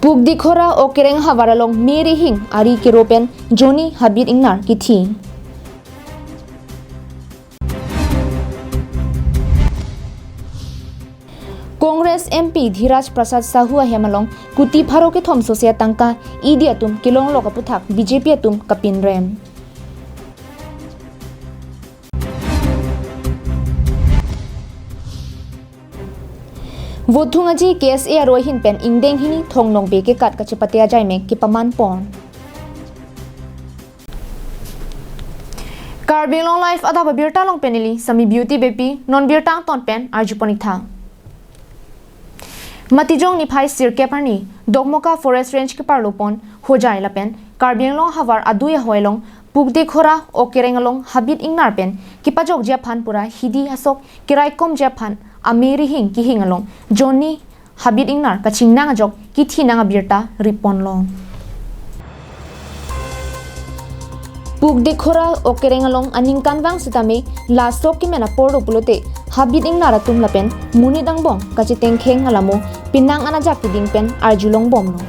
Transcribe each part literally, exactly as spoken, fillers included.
Pukdikhora Okereng havar along Mary Hing ari kero pen Johnny Habit Ingnar kithi. Congress M P Dhiraj Prasad Sahu ahem along kuti pharo kethom sose atangka E D atum kelonglok aputhak B J P atum kapinrem. Vothung aji K S A aroi ahin pen ingdeng hini thong nongbe kekat kachepate ajaimek kepaman pon. Karbi Anglong Live adap abirta along pen neli Sami Beauty Beypi, non birta angton pen arjupon ik tha. Matijong niphai sirkep arni Dokmoka Forest Range keparlo pon Hojai lapen Karbi Anglong havar adui ahoi along Pukdikhora Okereng along Habit Ingnar pen kepajokji aphan pura hidi asok keraikomji aphan a Mary Hing kihing along Johnny Habit Ingnar kachingnang ajok kithinang abirta riponlo. Pukdikhora Okereng along aningkanvang sitame la asok kemen apor do pulote Habit Ingnar atum lapen monit angbong kachetengkheng alamo penang an ajak keding pen arjulongbomlo.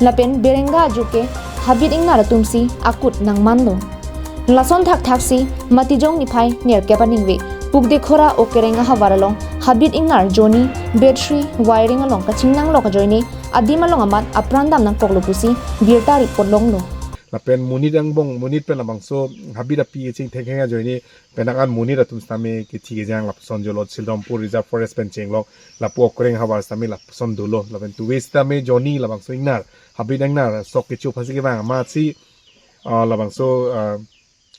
Lapen berenga ajo ke Habit Ingnar atumsi akut nangmanlo. Lason thakthaksi Matijong niphai nerkep aningve Pukdikhora Okereng ahavar along Habit Ingnar Johnny battery wiring along kachingnanglok ajoine adim along amat apran dam nangkoklo pusi birta ripon longlo. Lapen monit angbong, monit pen labangso Habit api kachingthengkheng ajoine penang an monit atum sitame kithi kejang lapuson jolo Silrampur Reserve Forest pen chenglok lapu Okereng havar sitame lapuson dolo lapen tuve sitame Johnny labangso Ingnar Habit Ingnar sok kecho phasi kevang amatsi ah, labangso ah,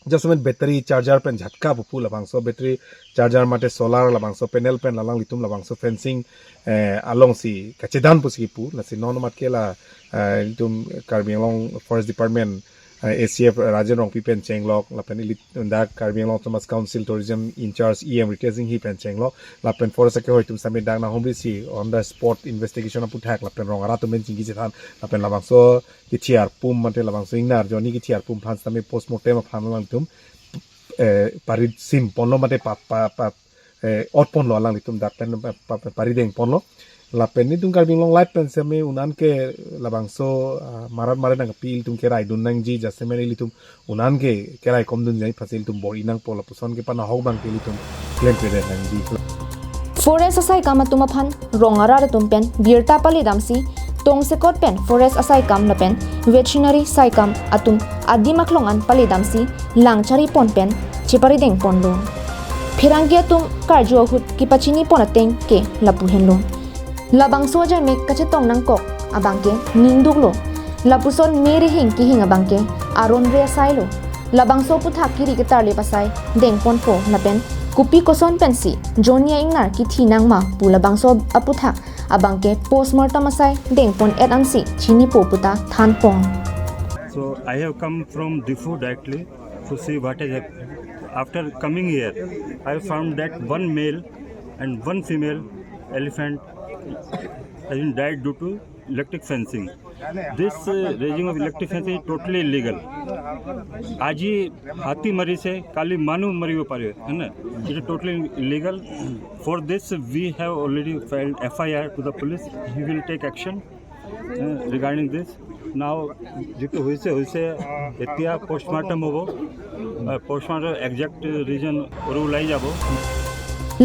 just moment battery charger pen jhatka pupu labangso battery charger mate solar labangso panel pen alanglitum labangso fencing eh, alongsi kachedan pusi pu lasi non mat ke la eh, itum Karbi Anglong Forest Department eh, A C F Rajen Rongpi pen chenglok lapen ilit dak Karbi Anglong Autonomous Council Tourism in charge E M Ritesh Enghi pen chenglok lapen forest akehoi atum sitame dak nanghumrisi on the spot investigation aputhak lapen rong arat atum pen chingki chethan lapen labangso kithi arpum mate labangso Ingnar Johnny kithi arpum aphan sitame postmortem aphan alanglitum eh, parit sim ponlo mate pa, pa, pa, eh, ot ponlo alanglitum dak pen pa, pa, pa, parideng ponlo. Lapen nelitum Karbi Anglong Live pen sitame un-an ke labangso ah, marat marat nangpi ilitum keraidun nangji jasemet ilitum un-an ke keraikomdun jai phasi ilitum bor-i nangpo lapuson ke panahok abang ke ilitum klemkledet nangji. Forest asaikam atum aphan rong arat atum pen birta paledamsi tongsekot pen forest asaikam lapen veterinary saikam atum adim aklong an paledamsi lang charipon pen cheparideng ponlo. Pherangke atum karju ahut kepachini pon ateng ke lapu henlo. Labangso ajaimek kachetong nangkok abangke ningduklo. Lapuson Mary Hing kihing abangke aron re asailo. Labangso aputhak kiri ketarlip asai dengponpo lapen kopi koson pensi Johnny Ingnar kithi nangma pu labangso aputhak abangke postmortem asai dengpon-et ansi chinipo puta thanpon. So I have come from Diphu directly to see what has happened. After coming here, I found that one male and one female elephant has been died due to electric fencing. This uh, raising of electric fencing is totally illegal. आज ही हाथी मरी से काली मानव मरी हो पा रही है ना? It is totally illegal. For this, we have already filed F I R to the police. He will take action uh, regarding this. Now, যিটো হৈছে হৈছে, এতিয়া পষ্টমৰ্টেম হ'ব। পষ্টমৰ্টেম একজেক্ট ৰিজন আৰু ওলাই যাব।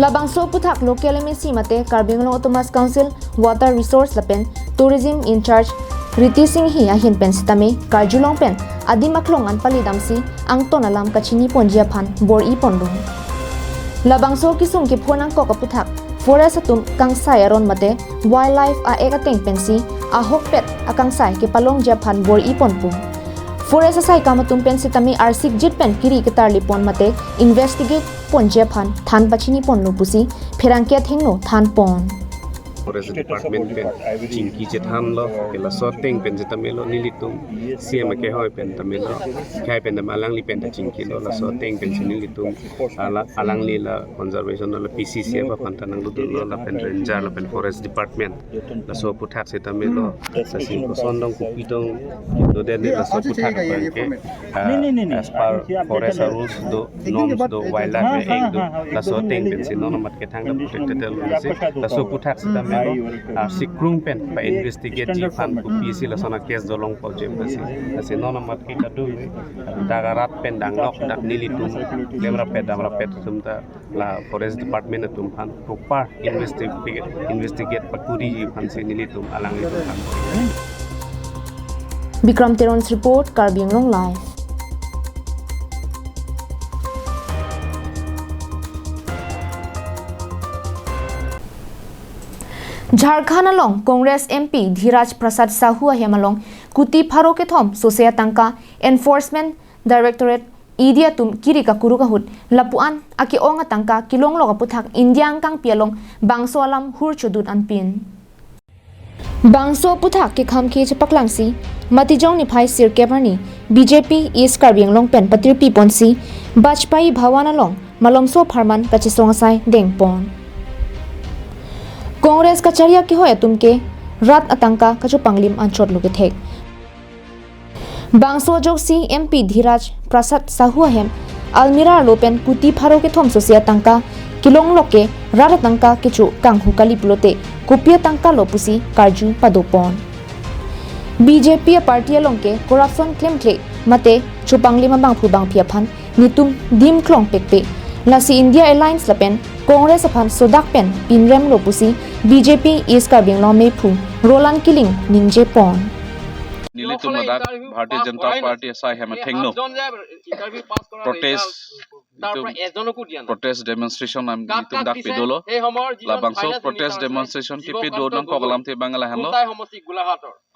Labangso aputhak local M A C mate Karbi Anglong Autonomous Council Water Resource lapen Tourism in charge Ritesh Enghi ahin pen sitame karjulong pen adim aklong an paledamsi angton alam kachini ponji aphan bor-i ponlo. Labangso kesung kephon nangkok aputhak forest atum kangsai aron mate Wildlife a-Act ateng pensi ahokpet akangsai kepalongji aphan bor-i ponpo. Forest asaikam atum pen sitame arsikjit pen kiri ketarlip pon mate investigate ponji aphan than pachini ponlo pusi pherangke athengno thanpon. Forest Department pen chingki chethanlo, ke laso ateng pen sitame lo nelitum C M akehoi pen tame lo, khei pen tame alangli pen ta chingkilo, laso ateng pensi nelitum ala-, alangli la conservation la P C C F aphan ta nangdodunlo lapen ranger lapen forest department. Laso aputhak sitame lo, lasi koson dong kopi dong, no den laso aputhak abangke, ah, as per forest rules do, norms do, wildlife act do, laso ateng pensi non amat kethang ta protected lo si, laso aputhak sitame Arsi krung pen pa-investigate-ji aphan kopisi lason a-case dolong pojim pasi. Lasi non amat ke kadokave dak arat pen danglok, dak nelitum klem rapet dam rapet atum ta la Forest Department atum aphan proper investigate, investigate pakuriji aphansi nelitum alanglitum aphan. Bikram Teron's report, Karbi Anglong Live. Jharkhand along Congress M P Dhiraj Prasad Sahu ahem along kuti pharo kethom sose atangka Enforcement Directorate, E D atum kiri kakuruk ahut lapu-an ake-ong atangka kelonglok aputhak India angkangpi along bangso alam hur chodut anpin. Bangso aputhak kekham ke chepaklangsi Matijong niphai sirkep arni B J P East Karbi Anglong pen patirpi ponsi Vajpayee Bhawan along malomso apharman kachesong asai dengpon. Congress kachari akehoi atum ke rat atangka kachopanglim anchot lo kethek. Bangso ajoksi M P Dhiraj Prasad Sahu ahem almirah arlo pen kuti pharo kethom sose atangka kelonglok ke rat atangka kecho kanghu kali pulote kopi atangka lo pusi karju padopon. B J P aparty along ke corruption klemkle mate chopanglim abangphu bangphi aphan netum dim klong pekpe. Lasi India Alliance lapen Congress aphan sodak pen pinrem lo pusi B J P East Karbi Anglong amephu Roland Killing ningjepon. Nelitum ladak Bharatiya Janata Party asai hem athengno protest, itum protest demonstration nelitum dak pedolo. Labangso protest demonstration kepedo nangkok alamthe abang lahenlo.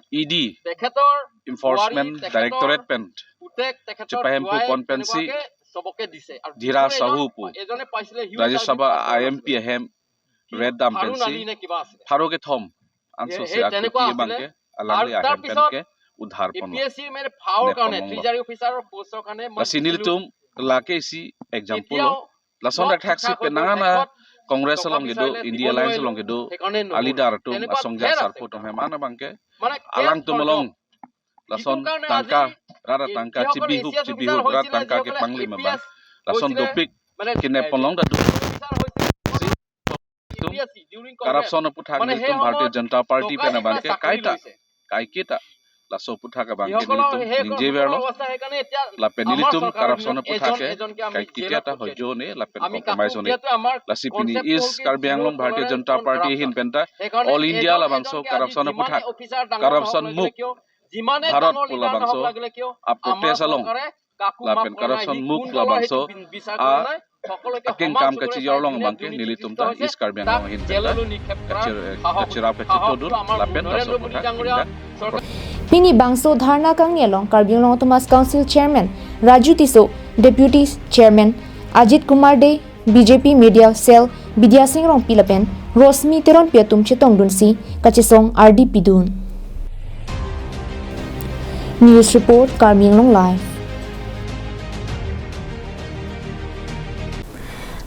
E D, Enforcement Directorate pen chepahem pu pon pensi Dhiraj Sahu pu Rajya Sabha M P ahem red dam pensi pharo kethom an sose akuti abangke alangli ahem pen ke udhar ponlo. Nepon longlo. Lasi nelitum lake isi example lo. Lason dak thaksi penang an a Congress along kedo, India Alliance along kedo, a-leader atum, asongja sarpo atum hem an abangke alangtum along lason tangka, rat atangka chibihup chibihup, rat tangka kepanglim abang lason dopik kenep ponlong dadu. Itum corruption aputhak nelitum Bharatiya Janata Party pen abangke kaita, kaiketa laso aputhak abangke nelitum ningjeverlo. Lapen nelitum corruption aputhak ke kaiketa ta hojo ne lapen compromise ne. Lasi pini East Karbi Anglong Bharatiya Janata Party ahin penta All India labangso corruption aputhak, corruption mukt Bharat pu labangso a-protest along lapen corruption mukt labangso a akengkam kachijor long abangke nelitum ta East Karbi Anglong ahin penta kachir-, kachirap kachitodun lapen laso aputhak pinda. Pini bangso dharna kangni along Karbi Anglong Autonomous Council Chairman Raju Tisso, Deputy Chairman Ajit Kumar Dey, B J P Media Cell Bidya Sing Rongpi lapen Rosmi Teronpi atum chetongdunsi kachesong ardi pidun. News report, Karbi Anglong Live.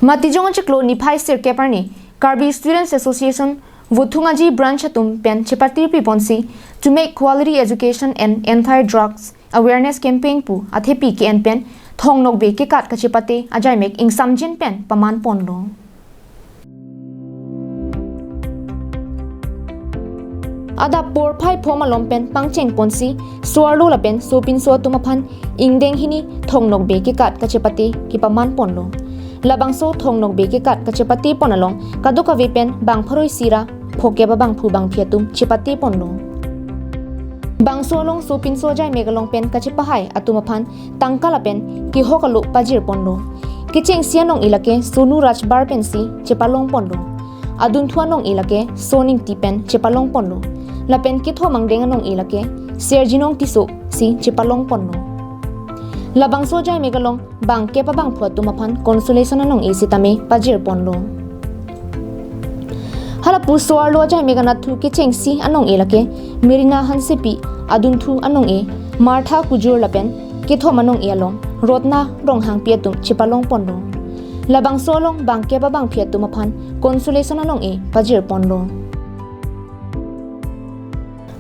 Matijong achiklo niphai sirkep arni Karbi Students Association Vothungaji branch atum pen chepatirpi ponsi To Make Quality Education and Anti-Drugs Awareness Campaign pu athepi ke-en pen thong nokbe kekat kachepate ajaimek ingsamjin pen paman ponlo. Adap porphai pho malom pen pangcheng ponsi so-arlo lapen sopinso atum aphan ingdeng hini thong nokbe kekat kachepate kepaman ponlo. Labangso thong nokbe kekat kachepate pon along kadokave pen bang pharo isi ra phokep abangphu bangphi atum chepate ponlo. Bangso along sopinso ajaimek along pen kachepahai atum aphan tangka lapen kehok alo pajir ponlo. Kechengsi anong-e lake Sonu Rajbar pensi chepalong ponlo. Adunthu anong-e lake Soning Tipen chepalong ponlo. Lapen kethom angdeng anong-e lake Serjinong Tisso si chepalong ponlo. Labangso ajaimek along bangkep abangphu atum aphan consolation anong-e sitame pajir ponlo. Halapu so-arlo ajaimek anatthu kechengsi anong-e lake Merina Hansepi, adunthu anong-e Martha Kujur lapen kethom anong-e along Rotna Ronghangpi atum chepalong ponlo. Labangso along bangkep abangphi atum aphan consolation anong-e pajir ponlo.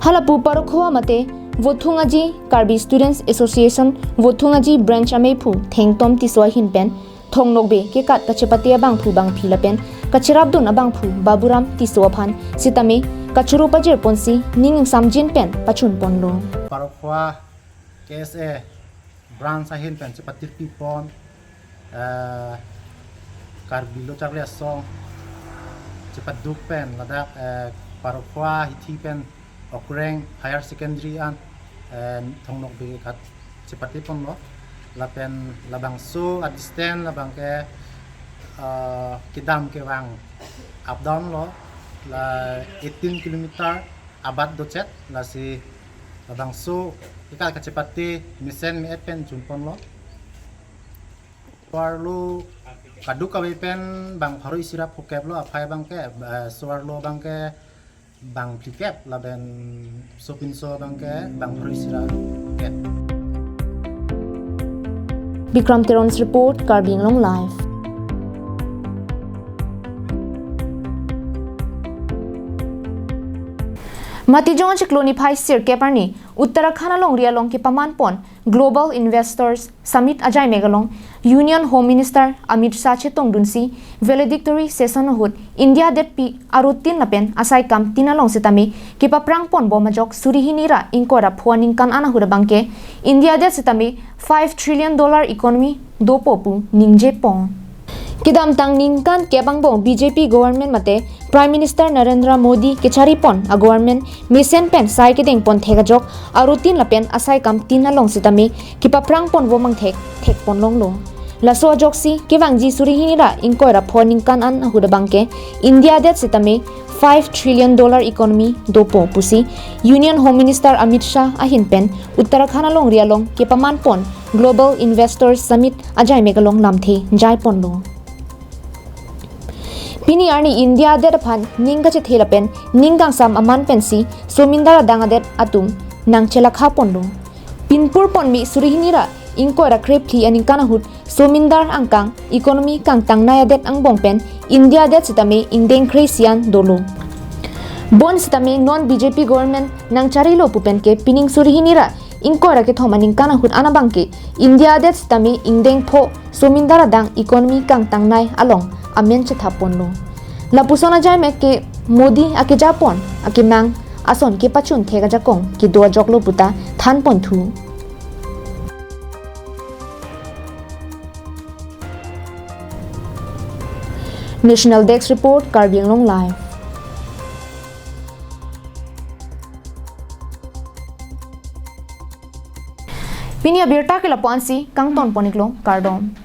Halapu parokhowa mate Vothungaji Karbi Students Association Vothungaji Branch amephu Thengtom Tisso ahin pen Thong Nokbe kekat kachepate abangphu bangphi lapen kacherapdun abangphu Baburam Tisso aphan sitame kachoro pajirponsi ning ingsamjin pen pachunponlo. Parokwa K S A branch ahin pen chepatirpipon, eh, Karbi Lochakli Asong chepaduk pen ladak, eh, Parokwa hithi pen Okreng Higher Secondary an, eh, Thong Nokbe kekat chepatiponlo. Lapen labangso a-distance labang ke, eh, kedam kevang up down lo, la eighteen kilometer abat dochet, lasi labangso kekat kachepate mesen me-et pen chunponlo. So-arlo kadokave pen bang pharo isi ra phokep lo, aphai abang ke, eh, so-arlo abang ke bang phlikep lapen sopinso abang ke bang pharo isi ra phokep. Bikram Teron's report, Karbi Anglong Live. Matijong achiklo niphai sirkep arni Uttarakhand alongri along kepamanpon Global Investors Summit ajaimek along Union Home Minister Amit Shah chetongdunsi valedictory session ahut India adetpi arutin lapen asaikam tin along sitame kepaphrangponbom ajok suri hini ra ingkoi ra pho aningkan an ahut abang ke India adet sitame five trillion dollar economy dopo pu ningjepon. Kedamtang ningkan kep angbong B J P government mate Prime Minister Narendra Modi kecharipon a-government mesen pen sai kedengpon thek ajok arutin lapen asaikam tin along sitame kepaphrangponbom angthek thekpon longlo. Laso ajoksi kevangji suri hini ra ingkoi ra pho aningkan an ahut abang ke India adet sitame five trillion dollar economy dopo pusi Union Home Minister Amit Shah ahin pen Uttarakhand alongri along kepamanpon Global Investors Summit ajaimek along lamthe jaiponlo. Pini arni India adet aphan ning kachethe lapen ning kangsam aman pensi somindar adang adet atum nangchelakhaponlo. Pinpur ponmi suri hini ra ingkoi ra krephli aningkan ahut somindar angkang economy kangtangnei adet angbong pen India adet sitame ingdeng kre-isi an dolo. Bonsitame non B J P government nangcharilo pu pen ke pining suri hini ra ingkoi ra kethom aningkan ahut an abang ke India adet sitame ingdeng pho somindar adang economy kangtangnei along amen chethaponlo. Lapuson ajaimek ke Modi akejapon akemang ason kepachun thek ajakong kedo ajoklo puta thanponthu. National Desk Report, Karbi Anglong Live. Pini abirta ke lapu-ansi kangtonpon-iklo, kardom.